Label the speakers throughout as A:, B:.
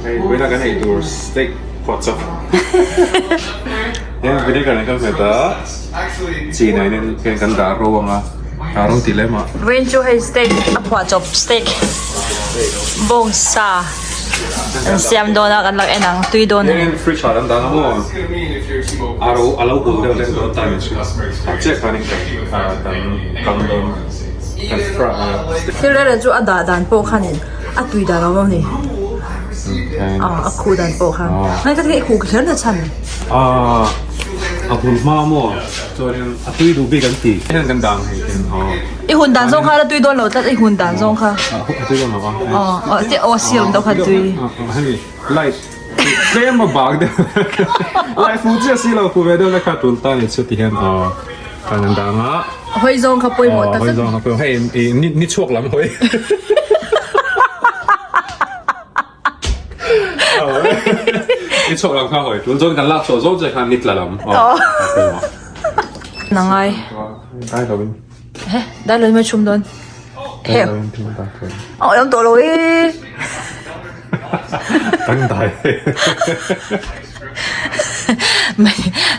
A: Hei vawiina kan ei tur steak pawh chawp hian vinegar nen kan hmet a chi nen hian kan dah ro ang a dah ro tih lem ah.
B: Vawiin chu hei steak a phuah chawp steak bawng sa an siam dawn a kan lo en ang tui dawn a ni.
A: Hian fridge ah kan dah ang a maw a ro a lo hul deuh hlek dawn ta ni chu a chiah khanin kan kan kan dawn kan fry.
B: Thil reng reng chu a dah dan pawh khanin. A tui dan a awm a ni. A khuh dan pawh khan. Ngai ka thei khuh kher na chhan.
A: A hun hma maw chuanin a tui duh bik an ti. Heng kan dang hei ten aw.
B: I hun dan zawng kha a tui dawn lo tlat i hun dan zawng kha.
A: A tui dawn lo a.
B: Aw aw aw siam deuh kha tui.
A: Hemi light tlem a bak deuh. Light fuh chiah si lo fuh ve deuh na kha tul ta ni chu ti hian aw kan dang a.
B: Hawi zawng kha pawimawh tak
A: Hawi zawng kha pawimawh hei i ni chhuak lam hawi. Ni chhuak lam kha hawi tul chuan kan lak chhuah zawng che khan ni tla lam.
B: Na ngai.
A: Dai lo in.
B: He dai lo in mai chhum dawn. He. Aw em tawh lo e.
A: Tang dai.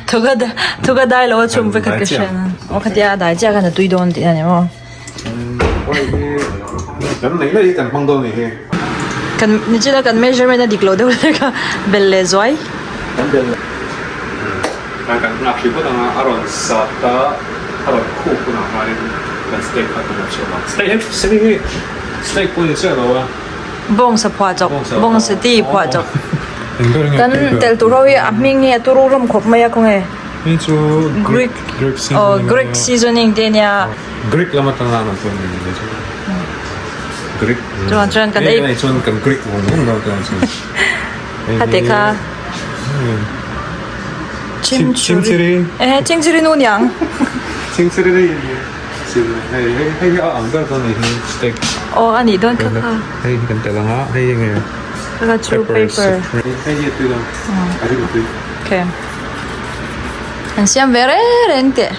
B: Thuka thuka dai lo a chhum vek khat ka hria na. Aw khatia a dai chiah khan a tui dawn tih a ni maw.
A: Kan nei mai kan hmang dawn ni hi.
B: Kan nichina kan measurement a dik lo deuh lek a bel leh zuai.
A: Kan bel leh kan kan nghak hrih phawt ang a, a rawn sat a, a rawn khuk hunah khanin kan steak kha kan rawn chhuak ang. Steak hi steak hi steak pawh ni chiah lo a.
B: Bawngsa phuah chawp, bawngsa ti phuah chawp. Kan tel tur ho hi a hming hi a turu hlawm khawp mai a khawnge.
A: Hei chu
B: Greek
A: Greek
B: aw Greek seasoning te ania.
A: Greek lama tanga an awm ni ni chu. Greek.
B: Chuan chuan kan ei.
A: Hei chuan kan Greek vawng vawng deuh te chuan.
B: Hate kha.
A: Chimchiri.
B: Eh chingchiri nu niang.
A: Chingchiri ni. Hei hei hei hi a ang ber dawn ni hi steak.
B: Aw ani dawn kha kha.
A: Hei hi kan tel anga hei hi nge.
B: Kha chu paper.
A: Hei hi a tui dawn. A rim a tui.
B: Okay. An siam ve reng reng teh.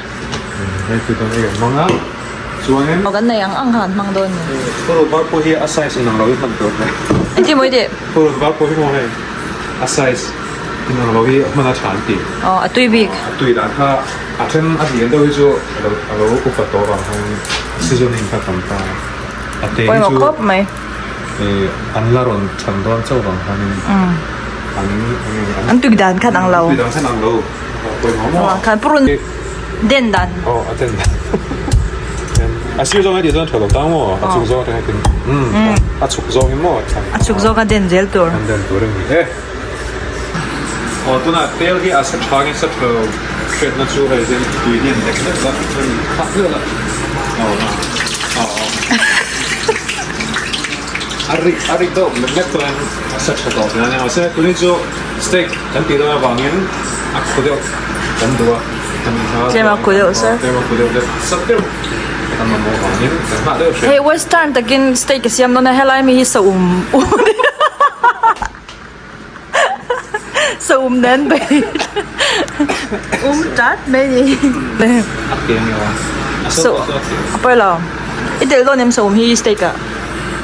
A: Hei chu dawn ei an hmang a, chuanin.
B: Aw kan nei ang ang kha an hmang dawn ni.
A: Purun var pawh hi a size inang lo hi hman tur hle.
B: Engtin maw i tih?
A: Purun var pawh hi maw hei a size inang lo hi hman a tha an ti.
B: Aw a tui bik.
A: A tui dan kha a then a lian deuh hi chu a lo a lo upa tawh vang khan seasoning kha tam ta a. A te hi chu.
B: Pawimawh khawp mai.
A: An la rawn than dawn chauh vang khanin an
B: An tui dan khan ang lo.
A: Tui dan khan ang lo.
B: Vang khan purun den dan.
A: Aw a den dan. A sir zawng heti chuan tha lo tang maw? A chhuk zawng atang hetin a chhuk zawng in maw tha.
B: A chhuk zawng a den zel tur.
A: An den tur a ni e. Aw tunah tel hi a sa tha nge sa tha lo hriatna chu hei hian tui hian lek lek la khah leh la. Aw aw aw. A rik a rik deuh lek lek chuan a sa tha tawh zel a nia. Mahse tuni chu steak kan tih dawn avangin a khu deuh kan duh a kan kha
B: Tlem a khu deuh sir.
A: Tlem a khu deuh deuh sat deuh kan mamawh avangin kan nghah deuh hret.
B: Hei western takin steak a siam dawn a helai mi hi saum um saum nen bei um tat mai ni.
A: A ke a ni lo a. A so a ke.
B: A pawi lo. I telh dawn em saum hi steak ah?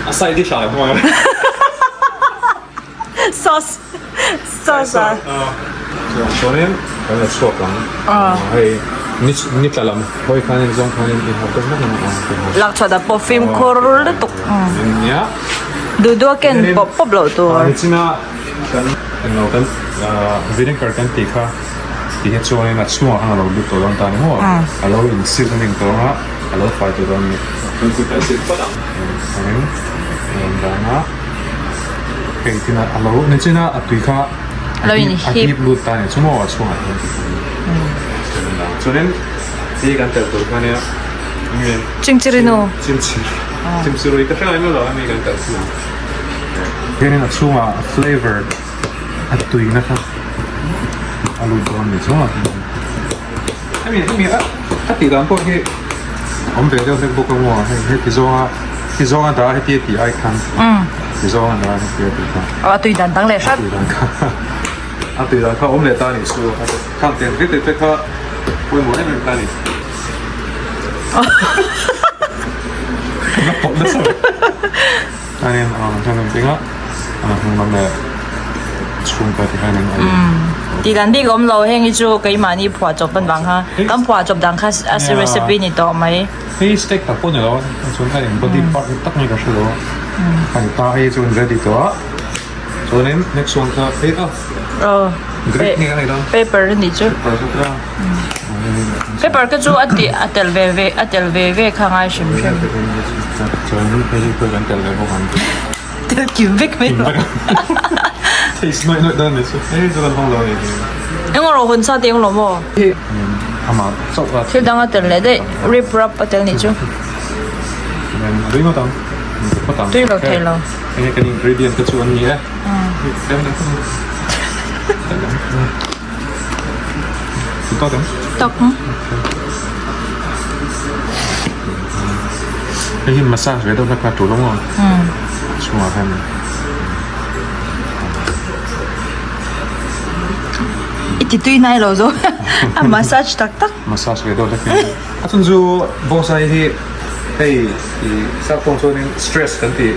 A: A side dish ah kan hmang a.
B: Sauce sauce a.
A: Chuanin kan la chhuak ang. Hei ni tla lam hawi khanin zawng khanin in hawk deuh hlek ang.
B: Lak chhuat ah pawh fimkhur lutuk.
A: Nia.
B: Duh duh a ken pawp pawp loh tur.
A: Nichina kan englo kan vinegar kan tih kha ti hi chuanin a chhungah khan a lo lut tawh dawn ta ni maw? A lo in seasoning tawh ang a, a lo fai tawh dawn a ni. Kan kut a zir phawt ang. Chuanin a rawn dang a, hei tin a lo nichina a tui kha a hip lut ta ni chu maw a chhungah hian ti kha a rawn dang. Chuanin hei kan telh tur kha nia enge
B: Chingchirinu.
A: Chingchiri Chingchirui ka hre ngai miah lo a mi kan telh chu. Hianin a chhungah flavour a tuina kha a lut dawn a ni chuang a hemi hemi a a tih dan pawh hi awm ve deuh hlek bawk a maw hei heti zawnga heti zawnga dah a heti a tih ai khan heti zawnga dah a heti a tih kha
B: aw a tui dan dang leh hrat
A: a tui dan kha a tui dan kha awm leh ta a nih chu khang tiang te te kha pawimawh em em ta a ni. Ka pawlh nasa mai. Chuanin a hnung lam leh. Chhungkaw te hian an ei.
B: Tih dan bik a awm lo, heng hi chu keimahni phuah chawp an vang kha, kan phuah chawp dan kha a recipe ni tawh mai.
A: Hei steak tak pawh ni lo, chuan a eng body part tak nge ka hre lo a, kan ta hei chu an ready tawh a, chuanin next one kha hei a Greek nge ka nei dawn.
B: Paper a nih chu.
A: Paper chu ka.
B: Paper ka chu a tih a tel ve ve a tel ve ve kha ngai hrim hrim.
A: Chuan hei hi pawh kan tel ve bawk ang.
B: Tel kim vek mai lo.
A: Taste nawih nawih dawn ni chu. Hei chu kan hawng lo ni.
B: Eng rawh hawn sa te eng lo maw?
A: Amah chauh a.
B: Thil dang a tel leh daih. Rip rap a tel nih chu.
A: Tui ngawt ang.
B: Tui lo thei lo.
A: Hei kan ingredient te chu an ni e.
B: Tak.
A: Hei hi massage ve deuh hlek kha a tul ang aw. Chhungah khan.
B: I ti tui nai lo zo. A massage tak tak.
A: Massage ve deuh hlek hi. A chhan chu bawngsa hi hei i sap tawng chuanin stress kan tih.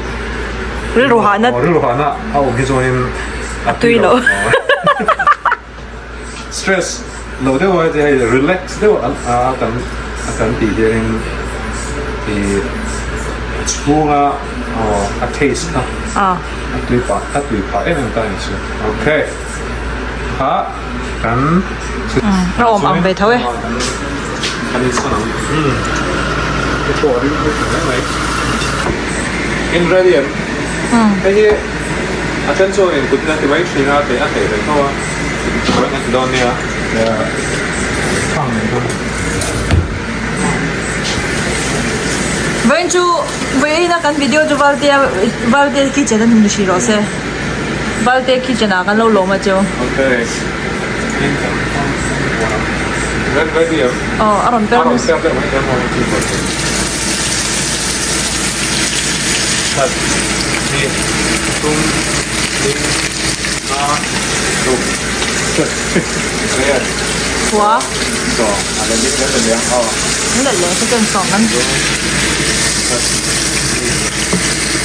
B: Rilru hahna.
A: Rilru hahna a awm hi chuanin
B: a tui lo.
A: Stress lo deuh a hei relax deuh a kan a kan tih hianin i chhunga a taste kha a tui pah a tui phah em em ta a ni chu. Okay. Kha kan
B: a awm ang ve tho e.
A: Kan insawn ang. Hei pawh a ring hle mai. In ready em? Hei hi a then chuan in kut in a ti mai thin a, teh a theih ve tho a. Chuan an ti dawn nia. Khang mai dawn.
B: Vawiin chu vawiin a kan video chu Valtea Valtea kitchen a ni hrih rawh se. Valte kitchen ah kan lo lawm a chu.
A: Okay. Ready em?
B: Aw a rawn per.
A: A rawn per deuh mai em aw ti bawk. Khat ni tum ding a ruk riat
B: Khua.
A: Sawm a la dik leh leh ang aw.
B: Leh leh ka chuan sawm kan.
A: Khat ni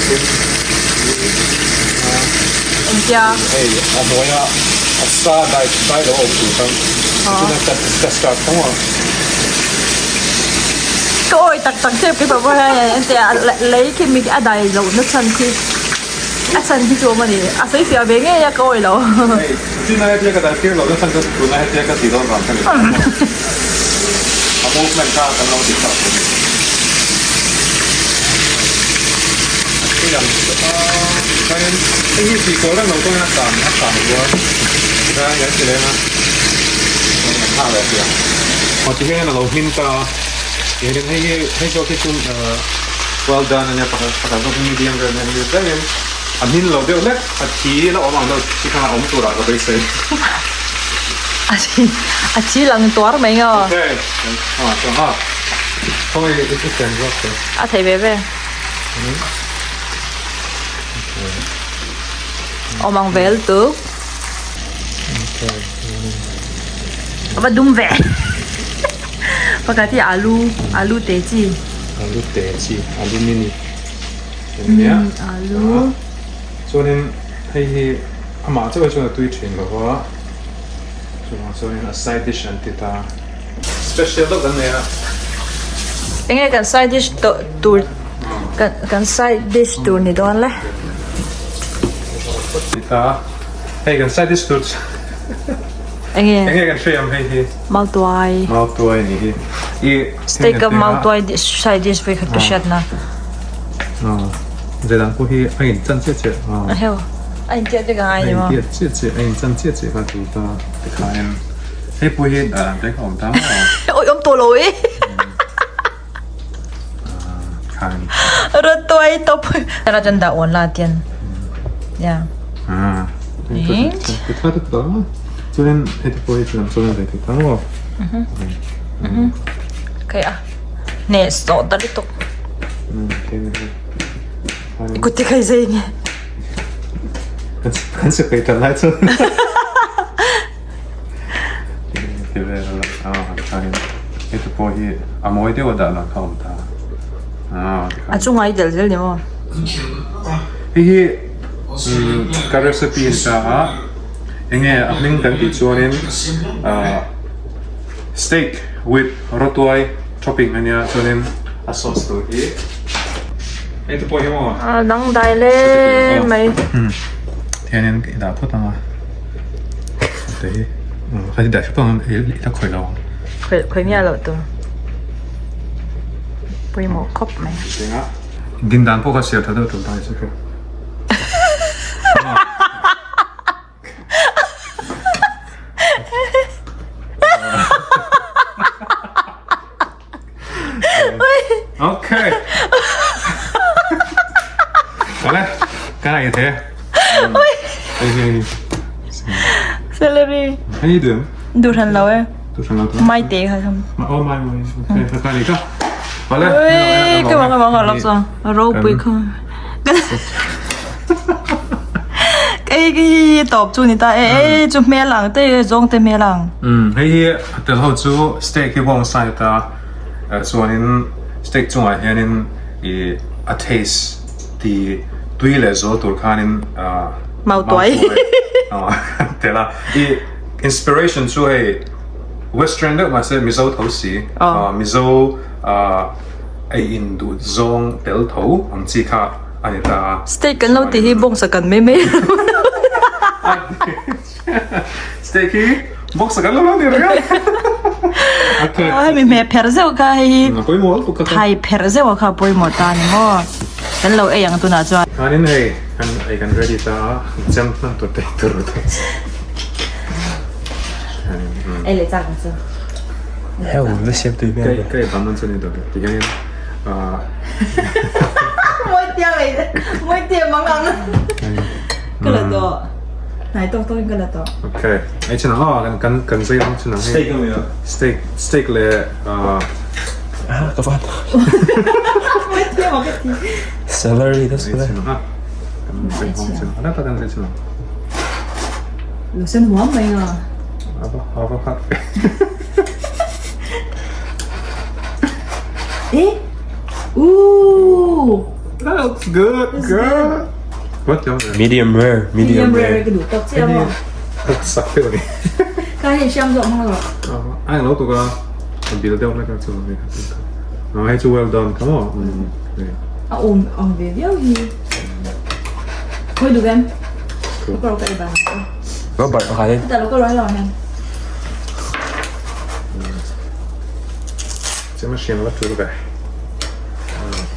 A: tum
B: Engtia?
A: Hei a hnuaia a sa dai dai lo awm tur khan chuan ka ka start tho a.
B: Ka awi tak tak tep paper pawh hian engtia lei khi mi a dai loh na chhan khi a chhan khi chu awm a ni a sawi fiah ve ngei a ka awi lo.
A: Hei chin a hetia ka dai tir loh na chhan chu tuna hetia ka ti dawn vang kha ni a movement kha kan lo ti chak a ni. Chuanin hei hi tih kawl reng lo chuan a tan a tan rual tikhan kan ti leng a chuan an hah leh sia aw ti hian a lo hmin ta a tihian hei hi hei zawk hi chu well done ania pakhat pakhat zawk hi medium rare ania hei tlemin a hmin lo deuh hlek a thi la awm ang deuh chi khan a awm turah ka beisei
B: a thi a thi lang tuar mai nga
A: okay ah chuan ha khawi i chen zawk te
B: a thei ve ve. Awm ang vel tuk. A va dum ve. Pakhat hi alu alu te chi.
A: Alu te chi alu mini. Nia.
B: Alu.
A: Chuanin hei hi amah chauh hi chuan a tui thin lo va. Chuvang chuanin a side dish an ti ta. Special deuh kan nei a.
B: Enge kan side dish tawh tur kan kan side dish tur ni dawn le.
A: Ta hei kan side dish tur chu
B: Enge
A: enge kan hriam hei hi.
B: Mautuai.
A: Mautuai ni hi. I
B: Steak a mautuai dish side dish vei khat ka hriat na.
A: Zeidang pawh hi a in chan chiah chiah.
B: A heu. A in chiah chiah ka ngai ni maw?
A: A in chiah chiah a in chan chiah chiah kha tur ta tikhain. Hei pawh hi dah dan te kha awm ta maw?
B: Oi awm tawh lo e.
A: Khan.
B: Rawt tuai tawp. Tara chuan dah awn la tian. Ya.
A: Ah. Ti tha ta. Chuan hei te pawh hi chuan chuan ve thei ta maw?
B: Kai a. Hneh sawh ta lutuk. Kut te khai zei nge.
A: Kan se peih tan lai chuan. Ti vel a chuanin heti pawh hi a mawi deuh a dah lah kha a awm ta
B: a chungah i delh zel ni maw
A: hei hi ka recipe a ni ta a. Enge a hming kan tih chuanin ahh steak with rawtuai topping ania chuanin a sauce tur hi hei te pawh hi maw
B: A dangdai le mai.
A: Thianin i dah phawt ang a te hi kha i dah hrep ang i la khawih lo ang.
B: Khawih khawih miah loh tur pawimawh khawp mai.
A: Din dan pawh kha siam tha deuh tur ta ni chu. Okay. Vale, cái này thế.
B: Celery.
A: Hei đường.
B: Duh hran lo e.
A: Duh hran lo.
B: Mai te kha tham.
A: Oh mai mai. Okay, cái này cơ. Vale.
B: Ui, cái bang cái bang lop so. Ropui kha. Cái cái tawp chu ni ta e e chu hmel ang te zawng te hmel ang.
A: Um hei hi tel ho chu steak hi bawng sa ni ta chuanin steak chungah hianin ih a taste ti tui leh zual tur khanin ah
B: Mautuai
A: tel a ih inspiration chu hei western deuh mahse Mizo tho si Mizo ah ei in duh zawng tel tho ang chi kha a ni ta a.
B: Steak kan lo tih hi bawngsa kan mai mai lo.
A: Steak hi bawngsa kan lo lo ni reng a. Okay.
B: Hemi hmeh pherh zeuh kha hei hi.
A: A pawimawh lutuk kha.
B: Thai pherh zeuh kha a pawimawh ta ni maw. Kan lo ei ang tunah chuan.
A: Chuanin hei kan ei kan ready ta a, chem hman tur te tur te.
B: Ei leh chak ang chu.
C: Heo na siam tui hmel ve.
A: Ka ei ban dawn chu ni dawt ti hian ah.
B: Mawi tia mai mawi tia mang ang. Ka la tawh. Hnai tawk tawk in ka la tawh.
A: Okay. Ei chin ang aw kan kan kan zai ang chin ang hei.
C: Steak ami a.
A: Steak steak leh ah.
C: Ah ka van.
B: Mawi tia mang ka ti.
C: Celery ta
A: Ei chin ang a. Kan zai hawng chin ang. Ana ta kan zai chin ang.
B: Lo sen huam mai nga.
A: Ava ava khat fe.
B: Eh? Ooh!
A: That looks good, girl. What the?
C: Medium rare, medium
B: Medium rare
C: rare.
B: ka duh tak chiah maw?
A: Sak deuh ni.
B: Ka hei siam zawk hmang lo.
A: A englo tuk a, a bil deuh hlek a chu ni. Ah hei chu well done ka maw?
B: A awm ang ve viau hi. Khawi duh em? Ka ro ka ei ban.
C: Robert ka khain.
B: Chutah lo ka ro hello hian.
A: Chema hriam la tul ve.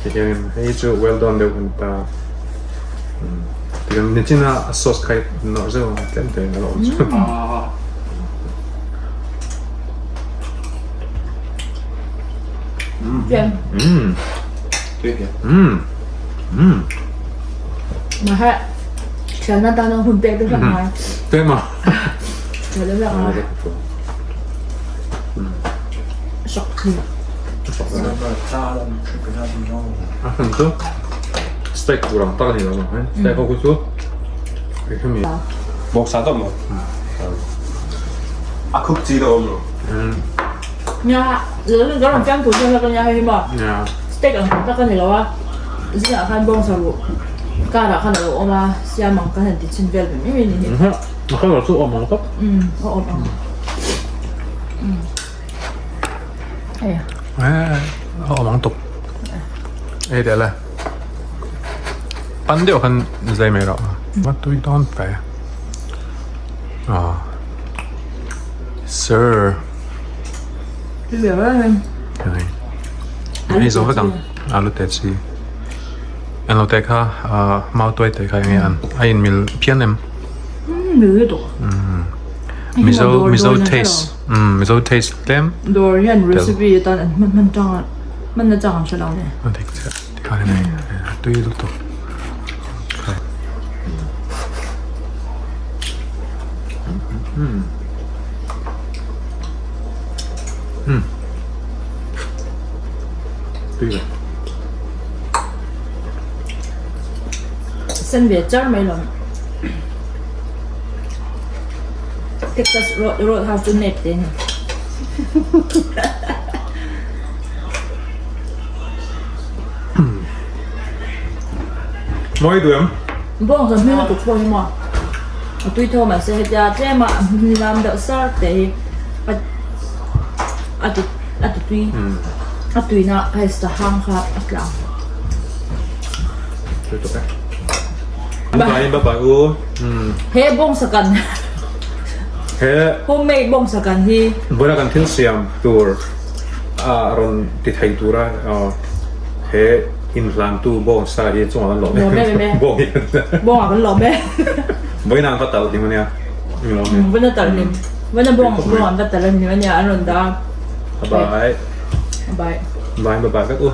A: Ti hian hei chu well done deuh an ta. Ti hian nichina a sauce kha nawrh zeuh ang tlem te a lo awm chu.
B: Tlem. Mahse thianna tana hun pek deuh hlak ngai.
A: Tlem a.
B: Thian deuh hlak ngai. Sok thi.
A: A hmun chu steak tur ang tak a ni lo ang he. Steak ho khu chu hei hemi.
C: Bawksa tawp maw? A khuk chi lo awm lo.
B: Nia, lo ka rawn piang tur chuan ka nia hei hi maw. Steak ang tak a ni lo a, zingah khan bawngsa ruh car ah khan a lo awm a, siam ang khan han ti chhin vel ve mai mai a ni hi.
A: A colour chu a awm ang tawp.
B: Umm a awm ang. Umm. Hei.
A: A awm ang tawp. Ei teh le. Pan deuh khan zai mai rawh. Va tui dawn fe. Ah. Sir. Hei zo vek ang alu te chi an lo te kha mau tuai te kha enge an a in mil phian em mizo mizo taste mizo taste tlem
B: dawr hian recipe atan an hman hman tang a hman na chang an hre lo le
A: a dik chiah tikhan hei tui lutuk.
B: Sen ve char mai lo Texas Road House chu nep te ni.
A: Mawi duh em?
B: Bawng sa hming a tuk pawh hi maw? A tui tho mahse hetia tlem a hnim deuh sar te hi a a ti a ti tui a tuina hei sahang kha a tla.
A: Tui tawp e. Bye bye bye u.
B: He bawngsa kan
A: He
B: homemade bawngsa kan hi.
A: Bula kan thil siam tur a rawn ti thei tura he inhlantu bawngsa hi chungah kan lawm
B: e.
A: Bawng hi
B: Bawngah kan lawm e.
A: Vawiin an va talh hlim ania.
B: Vawiin a talh hlim. Vawiin a bawng bawng an va talh hlim ania an rawn dah a.
A: Bye.
B: Bye.
A: Bye bye bye vek u.